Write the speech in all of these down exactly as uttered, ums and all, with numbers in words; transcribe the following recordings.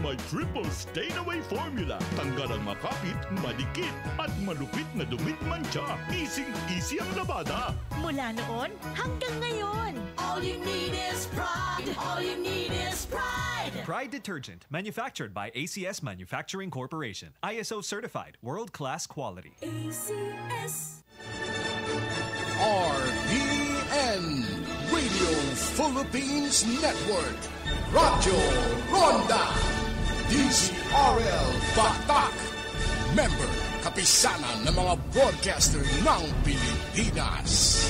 May triple stain away formula. Tanggal ang makapit, madikit, at malupit na dumi't mantsa. Easing-easy ang labada. Mula noon hanggang ngayon. All you need is Pride. All you need is Pride. Pride detergent, manufactured by A C S Manufacturing Corporation. I S O certified, world-class quality. A C S. R P N, Radio Philippines Network, Radyo Ronda, D Z R L Batak, member, Kapisanan ng mga Broadcaster ng Pilipinas.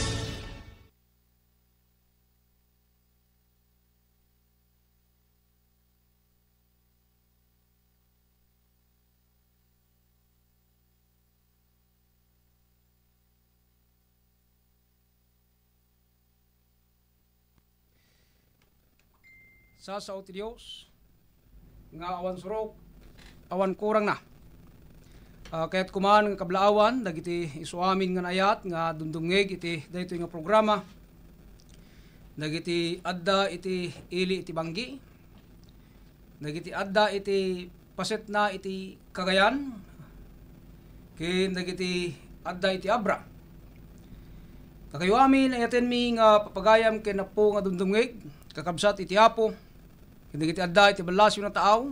Sa sao ti Dios nga awan surok, awan kurangna. Ah, kayat kuman nga kablaawan dagiti isu amin nga naayat nga dumdumngeg iti daytoy nga programa, dagiti adda iti ili iti banggi, dagiti adda iti pasetna iti Cagayan, ken dagiti adda iti Abra. Dakayo amin, ayatenmi nga papagayam ken Apo nga dumdumngeg, kakabsat iti Apo, ken dagiti adda iti ballasiw a taaw,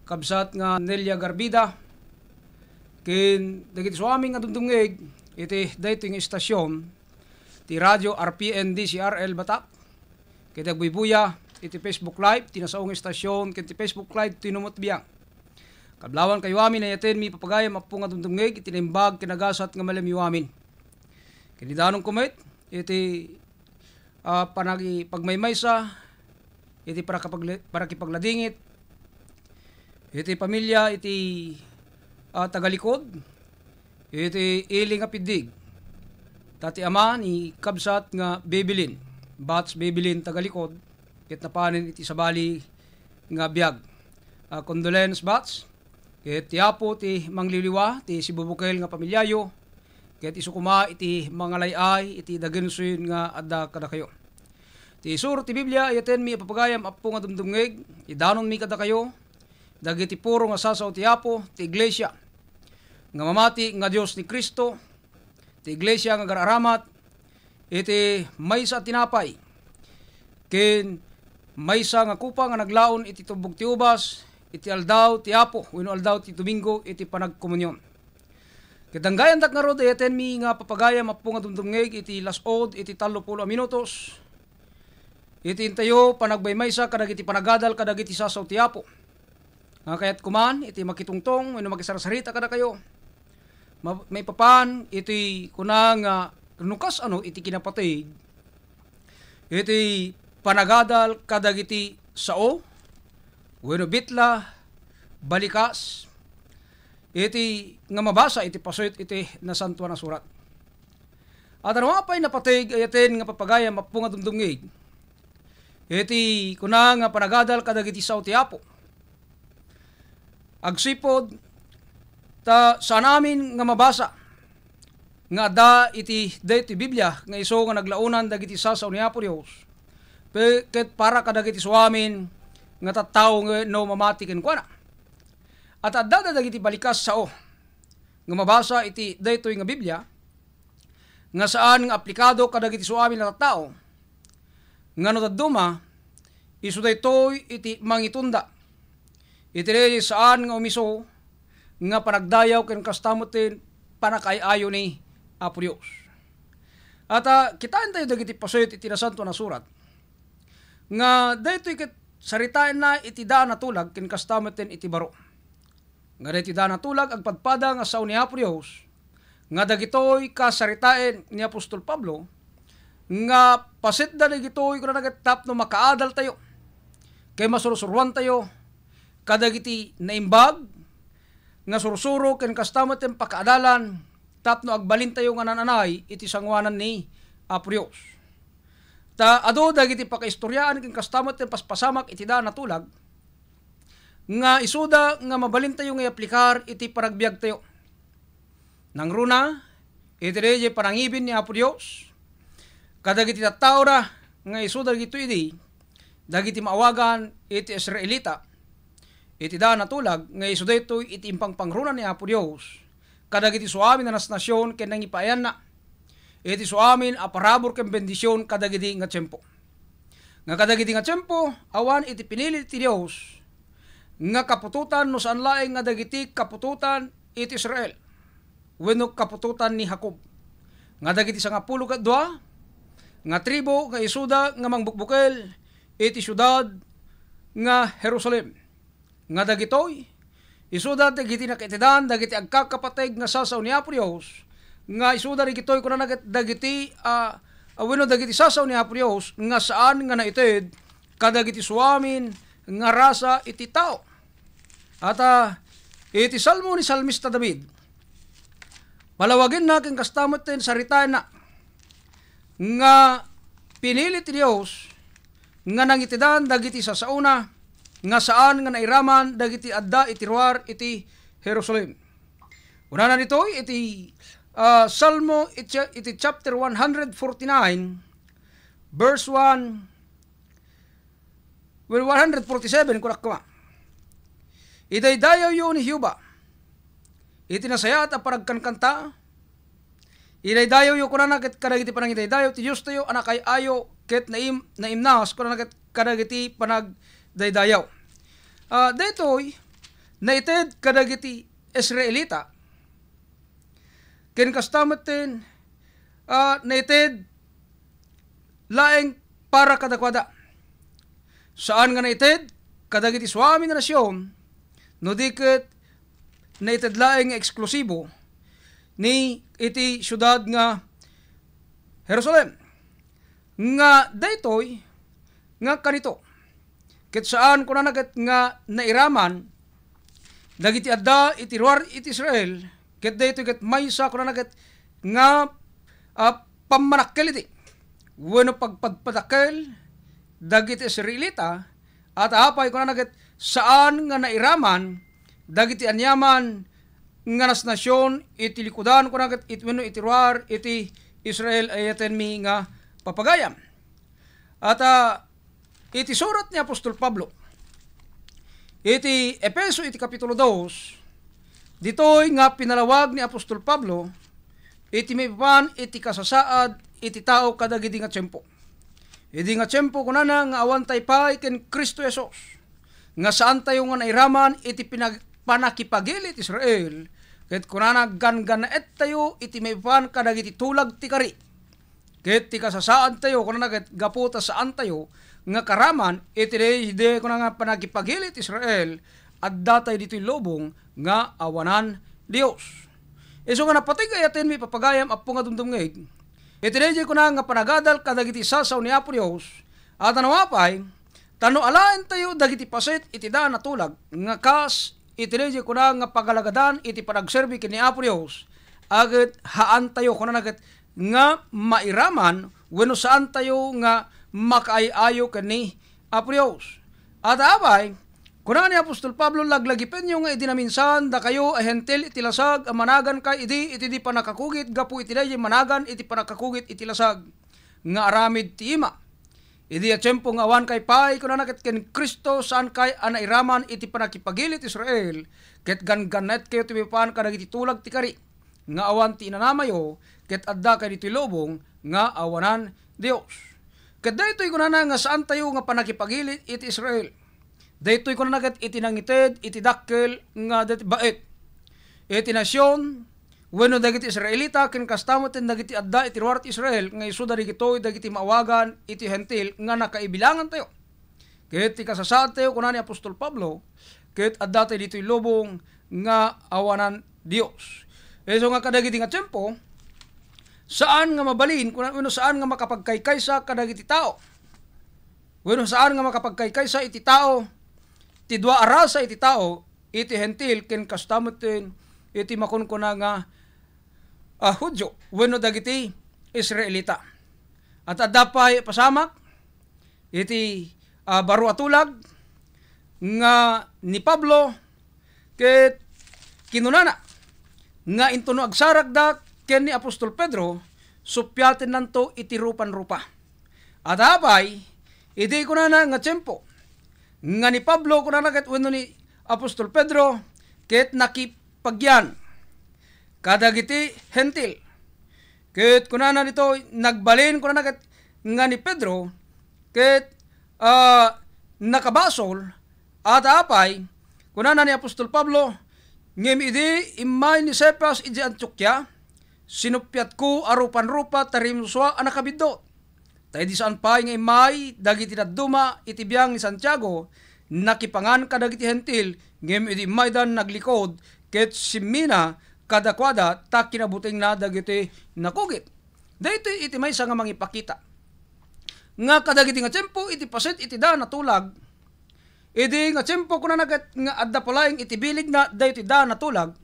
kabsat nga Nelia Garbida, ken dagiti isu amin nga dumdumngeg iti daytoy nga istasion, ti Radio R P N D C R L Batak, ket agbuybuya iti Facebook Live ti nasao nga istasion ken ti Facebook Live ti Numot Biang. Kablaawan kayo amin, ayatenmi papagayam Apo nga dumdumngeg iti naimbag ken nagasat nga malem yo amin. Ken idanonko met iti, ah, panagi-, pagmaymaysa iti parakapagla-, parakipagladingit iti pamilia iti, ah, Tagalikod, iti ili nga piddig. Ta ti ama ni kabsat nga Bebelin, Bats Bebelin Tagalikod, ket napanen iti sabali nga biag. Ah, condolence, Bats. Ket ti Apo ti mangliwliwa ti sibubukel nga pamiliayo, ket isu koma iti mangalay-ay iti dagensen nga adda kadakayo. Ti isuro ti Biblia, ayatenmi a papagayam Apo nga dumdumngeg, idanonmi kadakayo dagiti puro nga sasao ti Apo, ti iglesia nga mamati nga Dios ni Cristo, ti iglesia nga agar-aramat iti maysa a tinapay ken maysa nga kopa nga naglaon iti tubbog ti ubas iti aldaw ti Apo wenno aldaw ti Domingo iti panagkomunion. Ket danggayandak ngarud, ayatenmi nga papagayam Apo nga dumdumngeg iti las-od iti tallopulo a minutos iti intayo panagmaymaysa kadagiti panagadal kadagiti sasao ti Apo. Nga kayat kuman iti makitungtong wenno makisarsarita kadakayo, ma-, maipapan iti kuna nga no kas-ano iti kinapateg iti panagadal kadagiti sao wenno bitla, balikas, iti nga mabasa iti paset iti Nasantoan a Surat. Adda no apay napateg, ayaten nga papagayam Apo nga dumdumngeg iti kuna nga panagadal kadagiti sao ti Apo. Agsipud ta saan amin nga mabasa nga adda iti daytoy Biblia nga isu nga naglaonan dagiti sasao ni Apo Dios, pe-, ket para kadagiti isu amin nga tattao nga no mamati kenkuana. At adda dagiti balikas sao nga mabasa iti daytoy nga Biblia nga saan nga aplikado kadagiti isu amin a tattao, nga no dadduma, isu daytoy iti mangitunda. Iti daydiay saan nga umiso nga panagdayaw ken kasta met ti pannakaay-ayo ni Apo Dios. At, ah, kitaentayo dagiti paset iti Nasantoan a Surat nga daytoy ket saritaenna iti daan a tulag ken kasta metten iti baro. Nga daytoy daan a tulag agpadpada nga sao ni Apo Dios, nga dagitoy kasaritaen ni apostol Pablo, nga pasetda dagitoy kunana ket tapno makaadaltayo ken masursuroantayo kadagiti naimbag nga sursuro ken kasta met ti pakaadalan tapno agbalintayo nga naan-anay iti sangoanan ni Apo Dios. Ta adu dagiti pakaistoriaan ken kasta met ti paspasamak iti daan a tulag, nga isuda nga mabalintayo nga iaplikar iti panagbiagtayo. Nangruna, iti daydiay panangiben ni Apo Dios kadagiti tattaona nga isuda dagitoy idi, dagiti maawagan iti Israelita, iti daan a tulag nga isu daytoy iti impangpangruna ni Apo Dios kadagiti suamin a nasnasion ken nangipaayanna iti suamin a parabur ken bendision kadagidi nga tiempo. Nga kadagidi nga tiempo, awan iti pinili ti Dios nga kaputotan no saan laeng nga dagiti kaputotan iti Israel wenno kaputotan ni Jacob, nga dagiti sangapulo ket dua nga tribu nga isuda nga mangbukbukel iti siudad nga Jerusalem. Nga dagitoy, isuda dagiti nakaitedan dagiti agkakapateg nga sasao ni Apo Dios, nga isuda dagitoy kunana ket dagiti, a, a, wenno dagiti sasao ni Apo Dios nga saan nga naited kadagiti suamin nga rasa iti tao. Ata iti Salmo ni Salmista David, palawagenna ken kasta met ti saritaenna nga pinili ti Dios nga nangitedan dagiti sasaona nga saan nga nairaman dagiti adda iti ruar iti Jerusalem. Kunana ditoy iti, ah, Salmo iti, iti chapter one hundred forty-nine, verse one, well, one hundred forty-seven, kunak koma. Idaydayawyo ni Jehovah iti nasayaat a panagkankanta. Idaydayawyo kunana ket kadagiti panangidaydayaw ti Diostayo a nakaay-ayo ket naim-, naimnas kunana ket kadagiti panagdaydayaw. Ah, daytoy naited kadagiti Israelita. Ken kasta metten, ah, naited laeng para kadakuada. Saan nga naited kadagiti suamin a nasion, no di ket naited laeng nga eksklusibo ni iti siudad nga Jerusalem. Nga daytoy nga kanito, ket saan kunana ket nga nairaman dagiti adda iti ruar iti Israel, ket daytoy ket maysa kunana ket nga, ah, pammanakkel idi wenno pagpadpadakkel dagiti Israelita, a ta apay kunana ket saan nga nairaman dagiti aniaman nga nasnasion iti likudan kunana ket it-, wenno iti ruar iti Israel, ayatenmi nga papagayam. Ata iti surat ni Apostol Pablo iti Efeso iti Kapitulo dos, ditoy nga pinalawag ni Apostol Pablo iti maipapan iti kasasaad iti tao kadagidi nga tiempo. Idi nga tiempo, kunana nga awan tay pay ken Cristo Jesus, nga saantayo nga nairaman iti pinag-, panakipagili ti Israel, ket kunana, ganggannaettayo iti maipapan kadagiti tulag ti kari. Ket ti kasasaadtayo, kunana ket gapu ta saantayo nga karaman iti daydi kuna nga panagipagili ti Israel, adda tay ditoy lubong nga awanan Dios. Isu nga napateg ayatenmi papagayam, Apo nga dumdumngeg, iti daydi kuna nga panagadal kadagiti sasao ni Apo Dios, a ta no apay, ta no alaentayo dagiti paset iti daan a tulag nga kas iti daydi kuna nga pagalagadan iti panagserbi ken ni Apo Dios, a ket haantayo, kunana ket, nga mairaman wenno saantayo nga makaay-ayo ken ni Apo Dios. Ata apay, kuna ni Apostol Pablo, laglagipenyo nga idi naminsan dakayo a Hentil iti lasag a managankay idi iti di pannakakugit gapu iti daydi managan iti pannakakugit iti lasag nga aramid ti ima. Idi a tiempo nga awankay pay, kunana ket ken Cristo, saankay a nairaman iti pannakipagili ti Israel, ket ganggannaetkayo ti maipapan kadagiti tulag ti kari, nga awan ti inanamayo, ket addakay ditoy lubong nga awanan Dios. Ket daytoy kunana nga saantayo nga pannakipagili iti Israel. Daytoy kunana ket iti nangited iti dakkel nga dagiti baet iti nasion wenno dagiti Israelita, ken kasta met dagiti adda iti ruar ti Israel, nga isuda dagitoy dagiti maawagan iti Hentil nga nakaibilangantayo. Ket ti kasasaadtayo, kuna ni Apostol Pablo, ket addatay ditoy lubong nga awanan Dios. Isu nga kadagiti nga tiempo, saan nga mabalin, kuna, wenno saan nga makapagkaykaysa kadagiti tao. Wenno saan nga makapagkaykaysa iti tao, ti dua a rasa iti tao, iti Hentil ken kasta met iti makunkuna nga, ah, Judio wenno dagiti Israelita. At adda pay pasamak iti, ah, baro a tulag nga ni Pablo, ket kinunana nga intono agsarakda ken ni Apostol Pedro, suppiatennanto iti rupan-rupa. At apay, idi kunana nga tiempo nga ni Pablo, kunana ket wenno ni apostol Pedro ket nakipagian kadagiti Hentil. Ket kunana ditoy, nagbalin, kunana ket, nga ni Pedro ket, ah, nakabasol, ata apay, kunana ni apostol Pablo, ngem idi immay ni Cephas idiay Antiokia, sinuppiatko a rupan-rupa ta rimsua a nakabiddut. Ta idi saan pay nga immay dagiti dadduma iti biang ni Santiago, nakipangan kadagiti Hentil, ngem idi immaydan, naglikud ket simmina kadakuada ta kinabutengna dagiti nakugit. Daytoy iti maysa nga mangipakita nga kadagiti nga tiempo iti paset iti daan a tulag, idi nga tiempo, kunana ket, nga adda pay laeng iti biligna daytoy daan a tulag,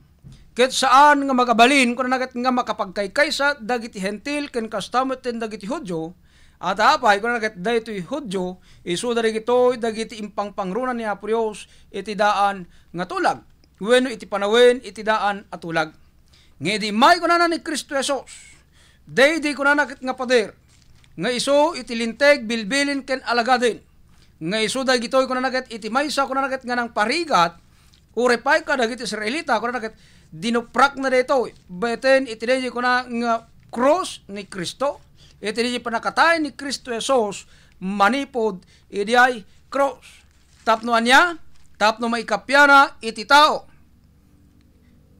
ket saan nga magabalin, kunana ket, nga makapagkaykaysa dagiti Hentil ken kasta met dagiti Judio. Ata apay, kunana ket, daytoy Judio, isuda dagitoy dagiti impangpangruna ni Apo Dios iti daan nga tulag, wenno iti panawen iti daan a tulag. Nga idi immay, kunana, ni Cristo Jesus, daydi, kunana ket, nga pader nga isu iti Linteg, bilbilin ken alagaden, nga isu dagitoy, kunana ket, iti maysa, kunana ket, nga nangparigat, uray pay kadagiti Israelita, kunana ket, dinuprakna daytoy baeten iti daydi, kuna, nga krus ni Cristo, iti daydi pannakatay ni Cristo Jesus manipud idiay krus. Tapno ania? Tapno maikappiana iti tao.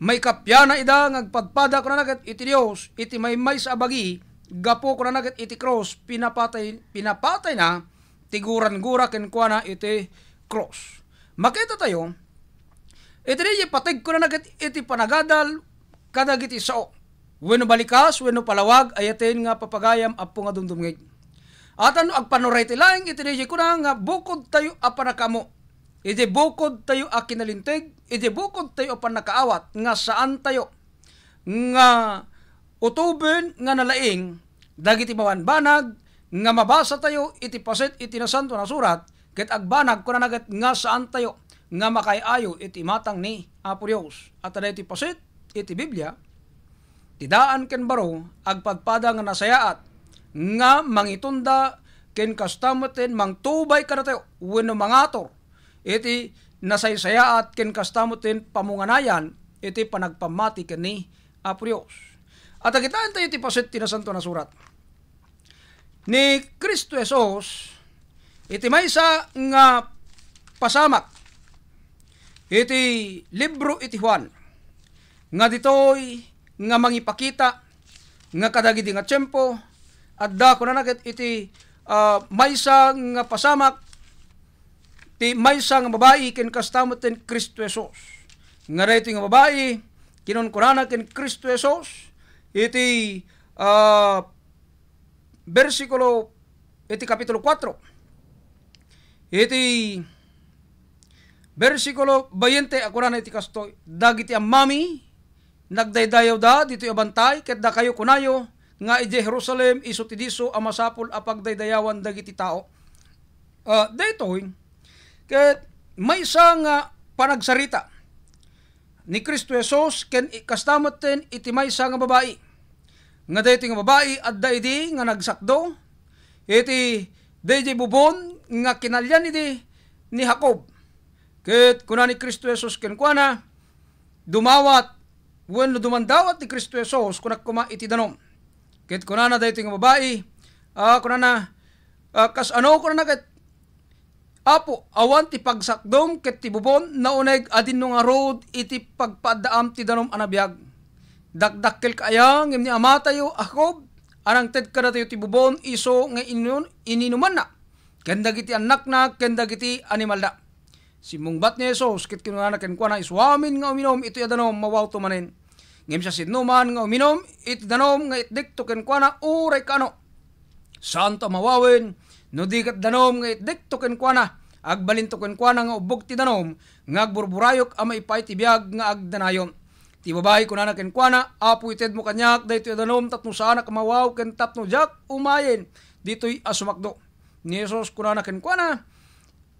Maikappiana ida nga agpadpada, kunana ket, iti Dios iti maymaysa a bagi, gapu, kunana ket, iti krus, pinapatay, pinapatayna ti gurangura kenkuana iti krus. Makitatayo, iti daydi pateg, kunana ket, iti panagadal kadagiti sao, wenno balikas, wenno palawag, ayaten nga papagayam, Apo nga dumdumngeg. Ata no agpanuray ti laeng iti daydi kuna nga bukodtayo a pannakaammo, iti bukodtayo a kinalinteg, iti bukodtayo a pannakaawat nga saantayo nga utoben nga nalaing dagiti mabanbanag nga mabasatayo iti paset iti Nasantoan a Surat, ket agbanag, kunana ket, nga saantayo nga makaay-ayo iti imatang ni Apo Dios. Ata daytoy paset iti Biblia, ti daan ken baro, agpadpada nga nasayaat nga mangitunda ken kasta metten mangtubay kadatayo wenno mangatur iti nasaysayaat ken kasta metten pamunganayan iti panagpammati ken ni Apo Dios. Ata kitaentayo ti paset ti Nasantoan a Surat. Ni Cristo Jesus iti maysa nga pasamak iti libro iti Juan, nga ditoy nga mangipakita nga kadagidi nga tiempo, adda, kunana ket, iti, ah, maysa nga pasamak ti maysa nga babai ken kasta met ken Cristo Jesus. Nga daytoy nga babai, kinunkunana ken Cristo Jesus iti, ah, bersikulo, iti kapitulo kuatro, iti bersikulo bayente a kunana iti kastoy, "Dagiti ammami, nagdaydayawda ditoy a bantay, ket dakayo kunayo nga idiay Jerusalem isu ti disso a masapul a pagdaydayawan dagiti tao." Ah, daytoy ket maysa nga panagsarita ni Cristo Jesus ken i-, kasta metten iti maysa nga babai. Nga daytoy nga babai adda idi nga nagsakdo iti daydiay bubon nga kinalian idi ni Jacob. Ket kuna ni Cristo Jesus kenkuana, dumawat wenno dumandawat ni Cristo Jesus, kunak koma, iti danum. Ket kunana daytoy nga babai, ah, kunana, ah, "Kas-ano," kunana, ket, "Apo, awan ti pagsakdom ket ti bubon, nauneg a dinno ngarud iti pagpaaddaam ti danum a nabiag. Dakdakkelka aya ngem ni amatayo a Jacob a nangted kadatayo ti bubon isu nga inun-, ininumanna, ken dagiti annakna, ken dagiti animalda." Simmungbat ni Jesus ket kinunana kenkuana, "Isuamin nga uminum itoy a danum, mawawto manen. Ngem siasinoman nga uminum iti danum nga itdikto kenkuana, uray kaano, saanto a mawawen, no di ket danum nga itdikto kenkuana. Agbalinto kenkuana nga ubbog ti danum nga agburburayok a maipaay ti biag nga agdanayon." Ti babai kunana kenkuana, "Apo, itedmo kaniak daytoy a danum tapno saanak a mawaw ken tapno diak umayen ditoy a sumakdo." Ni Jesus kunana kenkuana,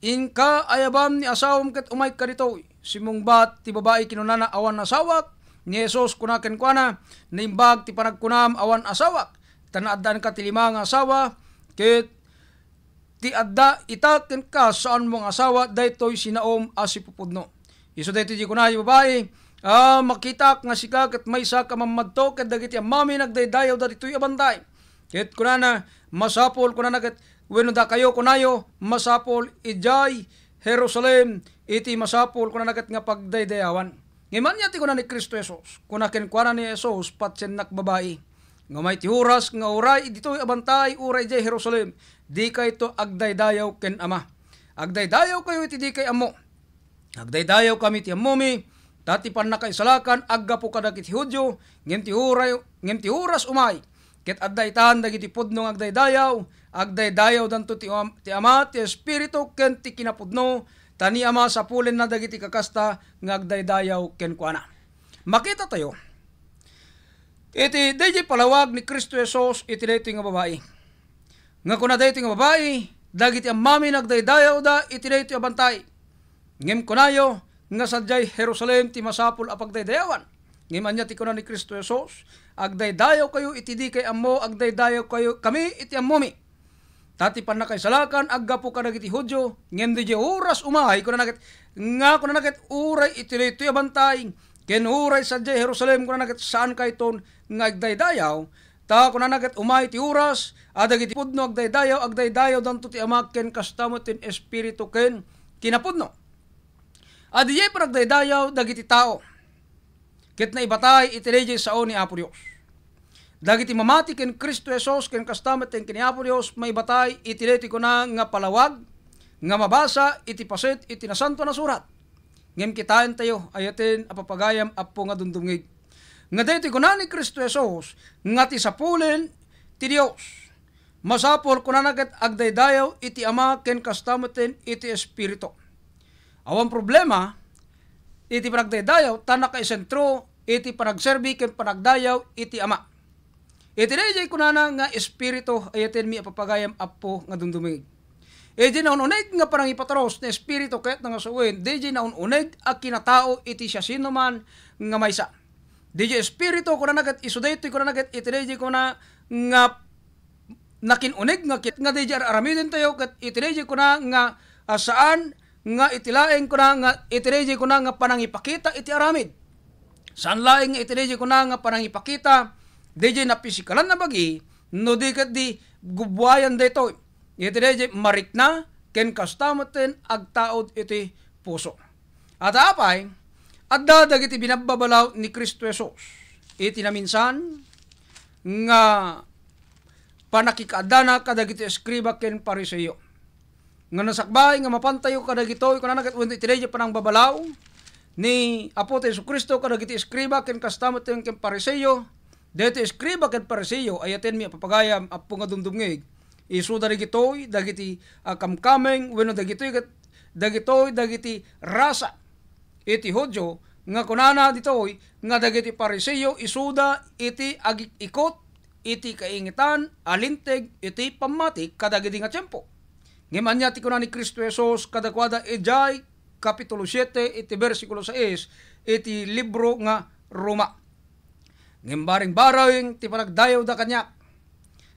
"Inka, ayabam ni asawam ket umayka ditoy." Simmungbat ti babai, kinunana, "Awan asawak." Ni Jesus kuna kenkuana, "Naimbag ti panagkunam, awan asawak. Ta naaddaanka ti lima nga asawa, ket ti adda ita kenka, saanmo nga asawa daytoy sinaom a sipupudno." Isu daytoy ti kunayo, babai, a, makitak nga sika ket maysa ka mammadto ket dagiti ammami nagdaydayaw ditoy a bantay. Ket kunana, masapul, kunana ket, wenno dakayo, kunayo, masapul idiay Jerusalem iti masapul, kunana ket, nga pagdaydayawan. Ngem ania ti kuna ni Cristo Jesus? Kuna kenkuana ni Jesus, patiennak, babai, nga umay ti oras nga uray ditoy a bantay, uray idiay Jerusalem, dikayto agdaydayaw ken Ama. Agdaydayawkayo iti dikay ammo. Agdaydayawkami ti ammomi, ta ti pannakaisalakan aggapu kadagiti Judio, ngem ti uray, ngem ti oras umay, ket adda itan dagiti pudno nga agdaydayaw, agdaydayawdanto ti Am-, ti Ama, ti Espiritu, ken ti kinapudno, ta ni Ama sapulenna dagiti kakasta nga agdaydayaw kenkuana. Makitatayo iti daydiay palawag ni Cristo Jesus iti daytoy nga babai. Nga kuna daytoy nga babai, dagiti ammami nagdaydayawda iti daytoy a bantay. Ngem kunayo nga sadiay Jerusalem ti masapul a pagdaydayawan. Ngem ania ti kuna ni Cristo Jesus? Agdaydayawkayo iti dikay ammo, agdaydayawkayo kami iti ammomi. Ta ti pannakaisalakan aggapu kadagiti Judio, ngem diay oras umay, kunana ket, nga kunana ket, uray iti daytoy a bantay, ken uray sadiay Jerusalem, kunana ket, saankayton nga agdaydayaw, ta kunana ket, umay ti oras a dagiti pudno agdaydayaw, agdaydayawdanto ti Ama ken kasta met ti Espiritu ken kinapudno. Adiay panagdaydayaw dagiti tao ket naibatay iti daydiay sao ni Apo Dios. Dagiti mamati ken Cristo Jesus ken kasta met ti ken ni Apo Dios maibatay iti daytoy kuna nga palawag nga mabasa iti paset iti Nasantoan a Surat. Ngem kitaentayo, ayaten a papagayam, Apo nga dumdumngeg, nga daytoy kuna ni Cristo Jesus nga ti sapulen ti Dios. Masapul, kunana ket, agdaydayaw iti Ama ken kasta met iti Espiritu. Awan problema iti panagdaydayaw ta nakaisentro iti panagserbi ken panagdayaw iti Ama. Iti daydiay kunana nga Espiritu, ayatenmi a papagayam, Apo nga dumdumngeg. Iti naun-uneg nga panangipaturus ni Espiritu ket nga sawen, daydiay naun-uneg a kinatao iti siasinoman nga maysa. Daydiay Espiritu, kunana ket isu daytoy, kunana ket iti daydiay kuna nga nakin-uneg nga kit-, nga daydiay ar-aramidentayo ket iti daydiay kuna nga, ah, saan nga iti laeng kuna nga iti daydiay kuna nga panangipakita iti aramid. Saan laeng nga iti daydiay kuna nga panangipakita daydiay napisikalan a bagi, no di ket di gubuayan daytoy iti daydiay marikna ken kasta metten agtaud iti puso. Ata apay, adda dagiti binabbabalaw ni Cristo Jesus iti naminsan nga pannakikaaddana kadagiti eskriba ken Fariseo. Nga nasakbay nga mapantayo kadagitoy, kunana ket wenno iti daydiay panangbabalaw ni Apo Jesu-Cristo kadagiti eskriba ken kasta metten ken Fariseo. Daytoy eskriba ken Fariseo, ayatenmi a papagayam, Apo nga dumdumngeg, isuda dagitoy dagiti, ah, kamkameng wenno dagitoy ket dagitoy dagiti rasa iti Judio, nga kunana ditoy nga dagiti Fariseo isuda iti agik-ikot iti kaingitan a linteg iti pammati kadagidi nga tiempo. Ngem ania ti kuna ni Cristo Jesus kadakuada idiay Kapitulo siete iti bersikulo sais iti libro nga Roma? Ngem bareng-bareng ti panagdayawda kaniak,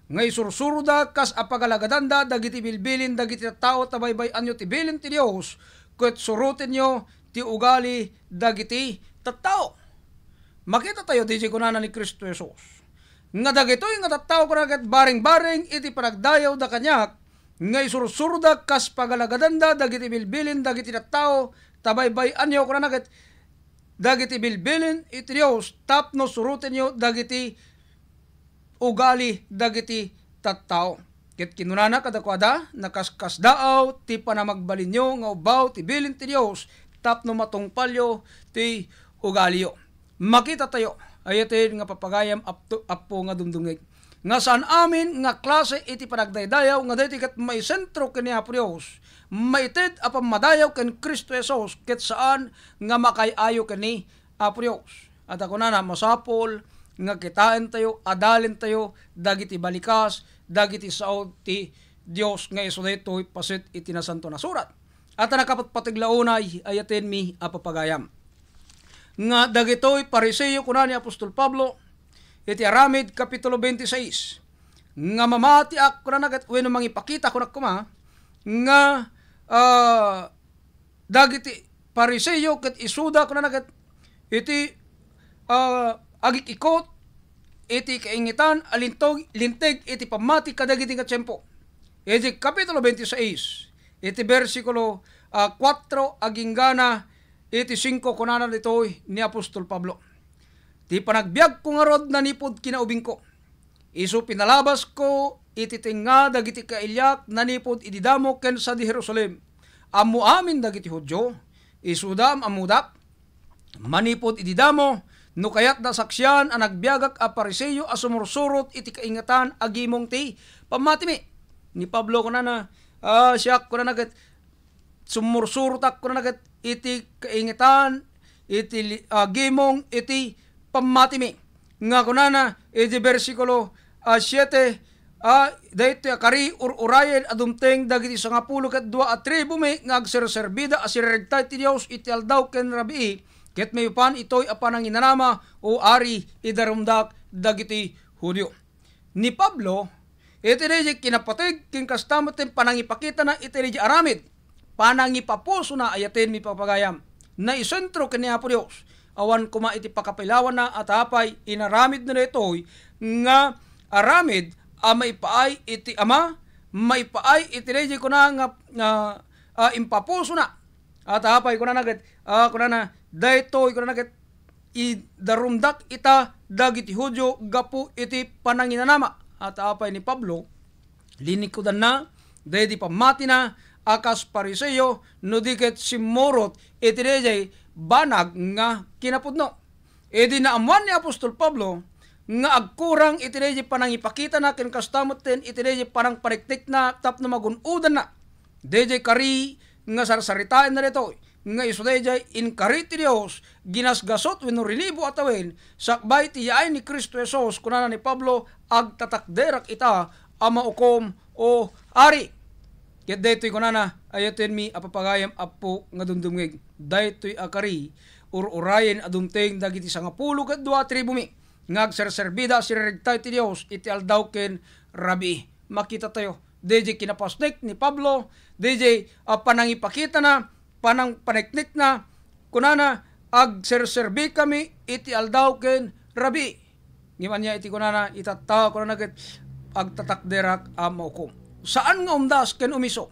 nga isursuroda kas apagalagadanda dagiti bilbilin dagiti tattao ta baybay-anyo ti bilin ti Dios, ket surotenyo ti ugali dagiti tattao. Makitatayo daydiay kunana ni Cristo Jesus nga dagitoy nga tattao, kuna ket bareng-bareng iti panagdayawda kaniak, nga isursuroda kas pagalagadanda dagiti bilbilin dagiti tattao ta baybay-anyo, kunana ket, dagiti bilbilin iti Dios tapno surotenyo dagiti ugali dagiti tattao. Ket kinunana kadakuada, nakaskasdaaw ti panamagbalinyo nga ubbaw ti bilin ti Dios tapno matungpalyo ti ugaliyo. Makitatayo, ayaten nga papagayam, Apto-, Apo nga dumdumngeg, nga saan amin nga klase iti panagdaydayaw nga daytoy ket maisentro ken ni Apo Dios, maited a pammadayaw ken Cristo Jesus, ket saan nga makaay-ayo ken ni Apo Dios. Ata kunana, masapul nga kitaentayo, adalentayo dagiti balikas, dagiti sao ti Dios nga isu daytoy paset iti Nasantoan a Surat. Ata nakapatpateg la unay, ayatenmi a papagayam, nga dagitoy Fariseo, kuna ni apostol Pablo iti Aramid, Kapitulo twenty-six, nga mamatiak, kunana ket, wenno mangipakita, kunak koma, nga, ah, dagiti Pariseo ket isuda, kunana ket, iti, ah, agik-ikot iti kaingitan a lintog-, linteg iti pammati kadagiti nga tiempo. Iti Kapitulo twenty-six, iti bersikulo, ah, kuatro agingga na iti singko, kunana ditoy ni apostol Pablo, "Ti panagbiagko ngarud nanipud kinaubingko. Isu pinalabasko iti tengnga dagiti kailiak nanipud idi damo ken sadi Jerusalem. Ammo amin dagiti Judio, isuda am-ammodak. Manipud idi damo, no kayatda saksian a nagbiagak a Fariseo a sumursurot iti kaingetan a gimong ti pammatimi." Ni Pablo kunana, "Ah, siak," kunana ket, "sumursurotak," kunana ket, "iti kaingetan, iti li-, ah, gimong iti pammatimi." Nga kunana iti bersikulo, ah, siete, ah, "Daytoy a kari, ur-urayen a dumteng dagiti sangapulo ket dua a tribumi nga agserserbida a sirregta ti Dios iti aldaw ken rabii, ket maipapan itoy a pananginanama, O Ari, idarumdak dagiti Judio." Ni Pablo, iti daydiay kinapateg ken kasta met ti panangipakitana iti daydiay aramid, panangipapusona, ayatenmi, ipapagayam, naisentro ken ni Apo Dios. Awan koma iti pakapailawanna a ta apay inaramidna daytoy nga aramid a maipaay iti Ama, maipaay iti daydiay kuna nga, nga, ah, impapusona. A ta apay kunana ket, ah, kunana, "Daytoy," kunana ket, "idarumdak ita dagiti Judio gapu iti pananginanama." A ta apay ni Pablo, linikudanna daydi pammatina a kas Fariseo no di ket simmurot iti daydiay banag nga kinapudno. Idi naammuan ni apostol Pablo nga agkurang iti daydiay panangipakitana ken kasta metten iti daydiay panangpaneknekna tapno magun-odanna daydiay kari nga sarsaritaenna daytoy, nga isu daydiay inkari ti Dios, ginasgasut wenno rinibo a tawen, sakbay ti yaay ni Cristo Jesus, kunana ni Pablo, "Agtatakderak ita a maukom, O Ari." Ket daytoy kunana, "Ayatenmi a papagayam, Appo, nga dumdumngeg. Daytoy a kari, ur-urayen a dumteng dagiti sangapulo ket dua a tribumi nga agserserbida a sirregta iti Dios iti aldaw ken rabii." Makitatayo, daydiay kinapasnek ni Pablo, daydiay, ah, panangipakitana, panangpaneknekna, kunana, "Agserserbikami iti aldaw ken rabii." Ngem ania iti kunana, itatta, kunana ket, "Agtatakderak a maukom." Saan nga umdas ken umiso.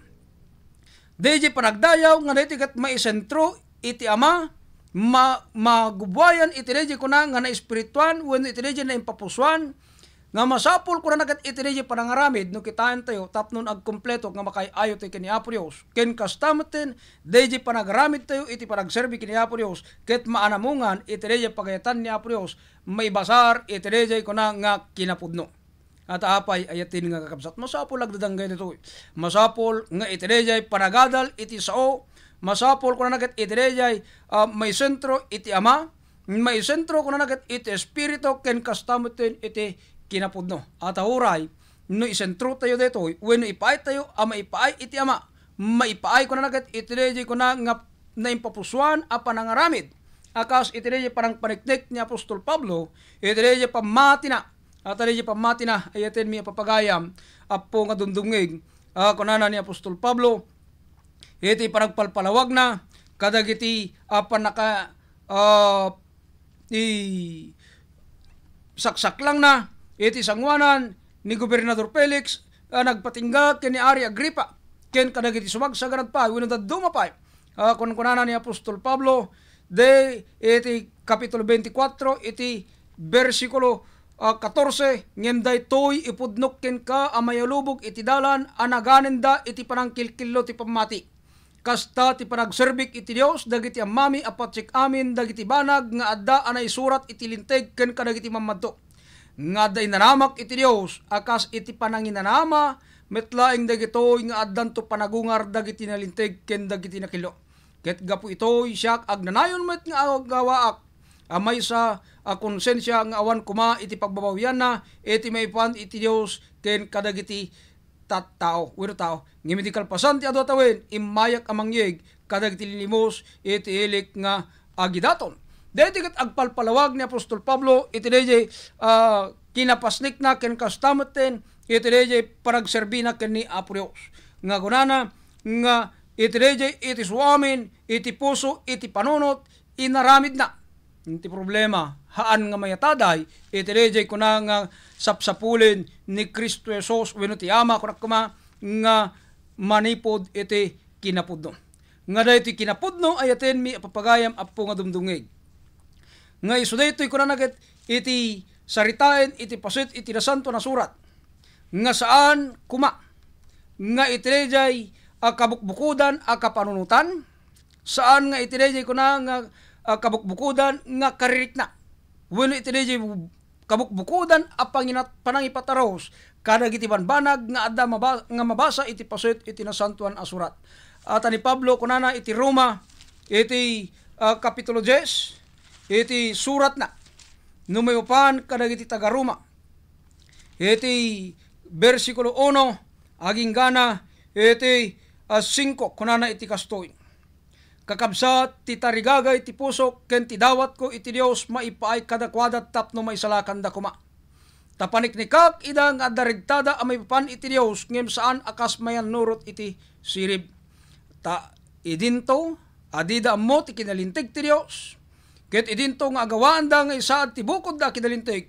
Daydiay panagdayaw nga daytoy ket maisentro iti Ama, ma-, magubuayan iti daydiay kuna nga naespirituan wenno iti daydiay naimpapusoan, nga masapul kunana ket iti daydiay panangaramid no kitaentayo tapno agkumpleto nga makaay-ayo tayo ken ni Apo Dios. Ken kasta metten, daydiay panagaramidtayo iti panagserbi ken ni Apo Dios ket maanamungan iti daydiay pagayatan ni Apo Dios, maibasar iti daydiay kuna nga kinapudno. A ta apay, ayaten nga kakabsat, masapul agdadangga ditoy. Masapul nga iti daydiay panagadal iti sao, masapul kunana ket iti daydiay, ah, maisentro iti Ama, maisentro kunana ket iti Espiritu ken kasta metten iti kinapudno. A ta uray, no isentrotayo daytoy, wenno ipaaytayo a maipaay iti Ama, maipaay kunana ket iti daydiay kuna nga naimpapusoan a panangaramid, a kas iti daydiay panangpaneknek ni apostol Pablo, iti daydiay pammatina, a ta daydiay pammatina, ayatenmi a papagayam, Appo nga dumdumngeg, a kunana ni apostol Pablo, iti panagpalpalawagna kadagiti a pannaka-, a, i-, saksaklangna iti sangoanan ni Gobernador Felix a nagpatingga ken ni Ari Agripa ken kadagiti sumagsaganad pay wenno dadduma pay. A, kunkunana ni apostol Pablo, de iti Kapitulo twenty-four, iti bersikulo, a, katorse, "Ngem daytoy ipudnok kenka a mayalubog iti dalan a naganenda iti panangkilkillo ti pammati." Kasta ti panagserbik iti Dios dagiti ammami a patsik amin dagiti banag nga adda a naisurat iti Linteg ken kadagiti mammadto, nga adda inanamak iti Dios a kas iti pananginanama met laeng dagitoy nga addanto panagungar dagiti nalinteg ken dagiti nakillo. Ket gapu itoy, siak agnanayon met nga agawaak a maysa a konsensia nga awan koma iti pagbabawianna iti maipan iti Dios ken kadagiti tattao, wenno tao. Ngem iti kalpasan ti adu a tawen, immayak a mangyeg kadagiti linlimos iti ilik nga agidaton. Daytoy ket agpalpalawag ni apostol Pablo iti daydiay, ah, kinapasnekna ken kasta metten iti daydiay panagserbina ken ni Apo Dios. Nga kunana nga iti dayjay iti suamin, iti puso, iti panunot, inaramidna. Iti problema, haan nga mayataday, iti dayjay kuna nga sapsapulen ni Cristo Jesus wenno ti Ama, kunak koma, nga manipud iti kinapudno. Nga daytoy kinapudno, ayatenmi a papagayam, Apo nga dumdumngeg. Nga isu daytoy kunana ket iti saritaen iti paset iti Nasantoan a Surat, nga saan koma nga iti dayjay a kabukbukodan a kapanunotan, saan nga iti dayjay kuna nga, ah, kabukbukodan nga karirikna, wenno iti dayjay kabukbukodan a panginat-, panangipatarus kadagiti banbanag nga adda maba-, nga mabasa iti paset iti Nasantoan a Surat. Ata ni Pablo kunana iti Roma, iti, ah, Kapitulo dies, iti suratna, no maipapan kadagiti taga-Roma, iti bersikulo uno, aginggana iti, ah, singko, kunana iti kastoy, Kakabsat, ti tarigagay ti pusok ken ti dawatko iti Dios maipaay kadakuada tapno maisalakanda koma. Ta paniknikak ida nga adda regtada a maipapan iti Dios, ngem saan a kas mayannurot iti sirib. Ta idinto a dida ammo ti kinalinteg ti Dios, ket idinto nga agawaanda nga isaad ti bukodda a kinalinteg,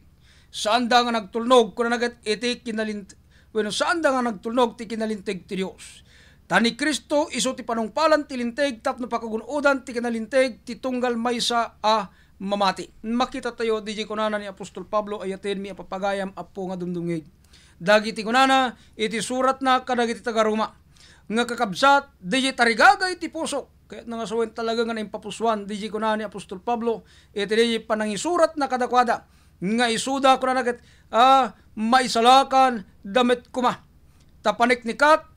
saanda nga nagtulnog, kunana ket iti kinalint-, wenno saanda nga nagtulnog ti kinalinteg ti Dios. Ta ni Cristo isu ti panungpalan ti linteg tapno pakagun-odan ti kinalinteg ti tunggal maysa a mamati. Makita tayo, diay kunana ni Apostol Pablo, ayatenmi a papagayam, Apo nga dumdumngeg. Dagiti kunana iti suratna kadagiti taga-Roma, nga kakabsat, diay tarigagay ti pusok. Kayatna nga sawen talaga nga naimpapusuan, diay kunana ni Apostol Pablo, iti diay panangisuratna kadakuada, nga isuda, kunana ket, ah, maisalakan da met koma. Ta paniknikak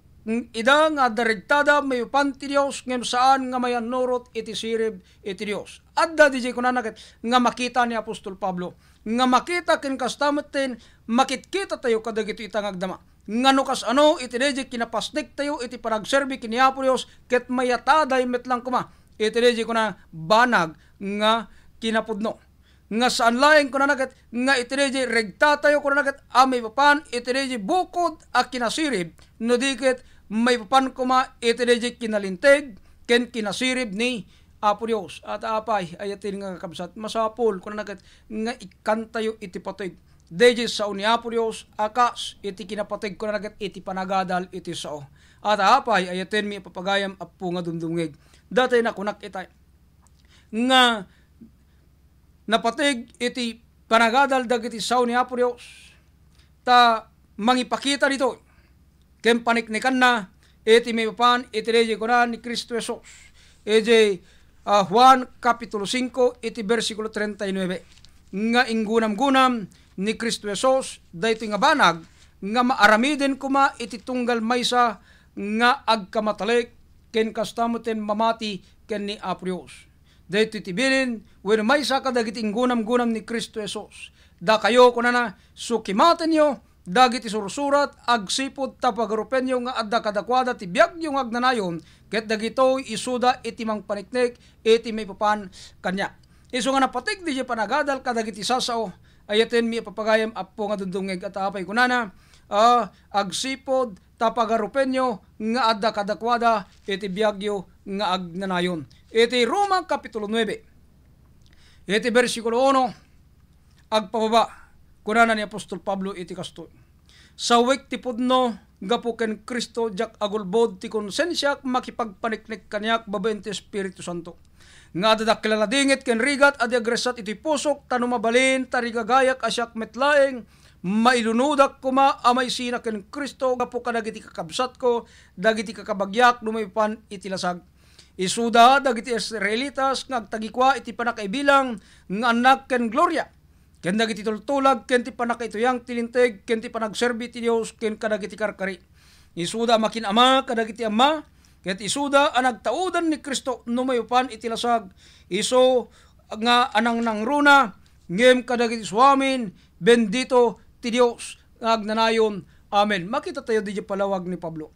ida nga adda regtada maipapan ti Dios, ngem saan nga mayannurot iti sirib iti Dios. Adda diay kunana ket nga makita ni Apostol Pablo, nga makita ken kasta metten makitkita tayo kadagitoy ita nga agdama. Nga no kasano iti diay kinapasnek tayo iti panagserbi ken ni Apo Dios, ket mayataday met lang koma iti diay kuna banag nga kinapudno. Nga saan laeng, kunana ket, nga iti daydiay regtatayo, kunana ket, a maipapan iti daydiay bukod a kinasirib, no di ket maipapan koma iti daydiay kinalinteg ken kinasirib ni Apo Dios. Ata apay, ayaten nga kakabsat, masapul, kunana ket, nga ikkantayo iti pateg daydiay sao ni Apo Dios a kas iti kinapateg, kunana ket, iti panagadal iti sao. Ata apay, ayatenmi a papagayam, Apo nga dumdumngeg. Datoy nakunak itay nga napateg iti panagadal dagiti sao ni Apo Dios, ta mangipakita ditoy ken paniknikanna iti maipapan iti daydiay kuna ni Cristo Jesus. Iti, ah, Juan Kapitulo singko iti bersikulo treinta y nueve, nga inggunamgunam ni Cristo Jesus daytoy nga banag nga maaramiden koma iti tunggal maysa nga agkamatalek ken kasta metten mamati ken ni Apo Dios. Daytoy ti bilin wenno maysa kadagiti inggunamgunam ni Cristo Jesus. Dakayo, kunana, sukimatenyo dagiti sursurat agsipud ta pagarupenyo nga adda kadakuada ti biagyo nga agnanayon, ket dagitoy isuda iti mangpaniknek iti maipapan kaniak. Isu nga napateg daydiay panagadal kadagiti sasao, ayatenmi a papagayam, Apo nga dumdumngeg, ata apay kunana, ah, agsipud ta pagarupenyo nga adda kadakuada iti biagyo nga agnanayon. Iti Roma Kapitulo nuebe, iti bersikulo uno, agpababa, kunana ni Apostol Pablo iti kastoy, "Sawek ti pudno gapu ken Cristo, diak agulbod ti konsensiak makipagpaniknek kaniak babaen ti Espiritu Santo. Nga adda dakkel a ladingit ken rigat a di agressat iti pusok, ta no mabalin, tarigagayak a siak met laeng, mailunodak koma a maisina ken Cristo gapu kadagiti kakabsatko, dagiti kakabagiak no maipapan iti lasag. Isuda dagiti Israelitas nga agtagikua iti pannakaibilang nga annak ken gloria, ken dagiti tultulag, ken ti pannakaituyang ti Linteg, ken ti panagserbi ti Dios, ken kadagiti karkari. Isuda a makin-ama kadagiti amma, ket isuda a nagtaudan ni Cristo no maipapan iti lasag, isu nga anangnangruna, ngem kadagiti suamin, bendito ti Dios nga agnanayon. Amen." Makita tayo diay palawag ni Pablo.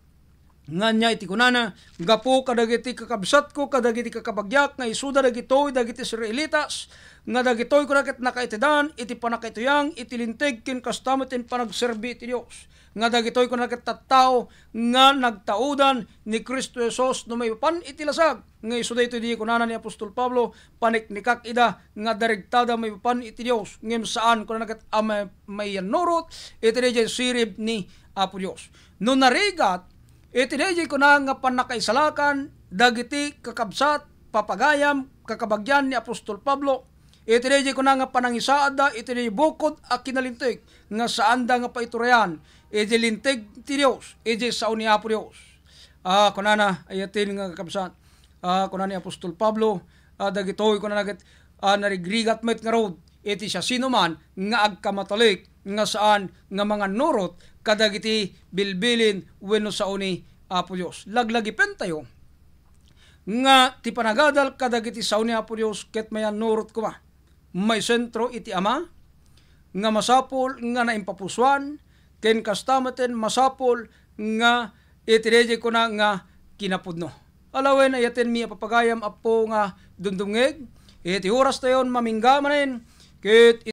Nga ania iti kunana, gapu kadagiti kakabsatko, kadagiti kakabagiak nga isuda dagitoy dagiti Israelitas, nga dagitoy kuna ket nakaitedan iti pannakaituyang iti Linteg ken kasta met ti panagserbi iti Dios. Nga dagitoy kuna ket tattao nga nagtaudan ni Cristo Jesus no maipapan iti lasag. Nga isu daytoy di kunana ni Apostol Pablo, "Paniknikak ida nga darigtada maipapan iti Dios, ngem saan," kunana ket, "a ma-, maiyannurot iti daydiay sirib ni Apo Dios." No narigat iti daydiay kuna nga pannakaisalakan dagiti kakabsat, papagayam, kakabagian ni Apostol Pablo, iti daydiay kuna nga panangisaadda iti daydiay bukod a kinalinteg nga saanda nga paiturayan iti linteg ti Dios, iti sao ni Apo Dios. Ah, kunana, ayaten nga kakabsat. Ah, kuna ni Apostol Pablo, ah, dagitoy, kunana ket, ah, narigrigat met ngarud iti siasinoman nga agkamatalik nga saan nga mangannurot kadagiti bilbilin wenno sao ni Apo Dios. Laglagipentayo nga ti panagadal kadagiti sao ni Apo Dios ket mayannurot koma. Maisentro iti Ama, nga masapul nga naimpapusoan, ken kasta metten masapul nga iti daydiay kuna nga kinapudno. Alawen, ayatenmi a papagayam, Apo, nga dumdumngeg iti oras tayon mamingga manen, ket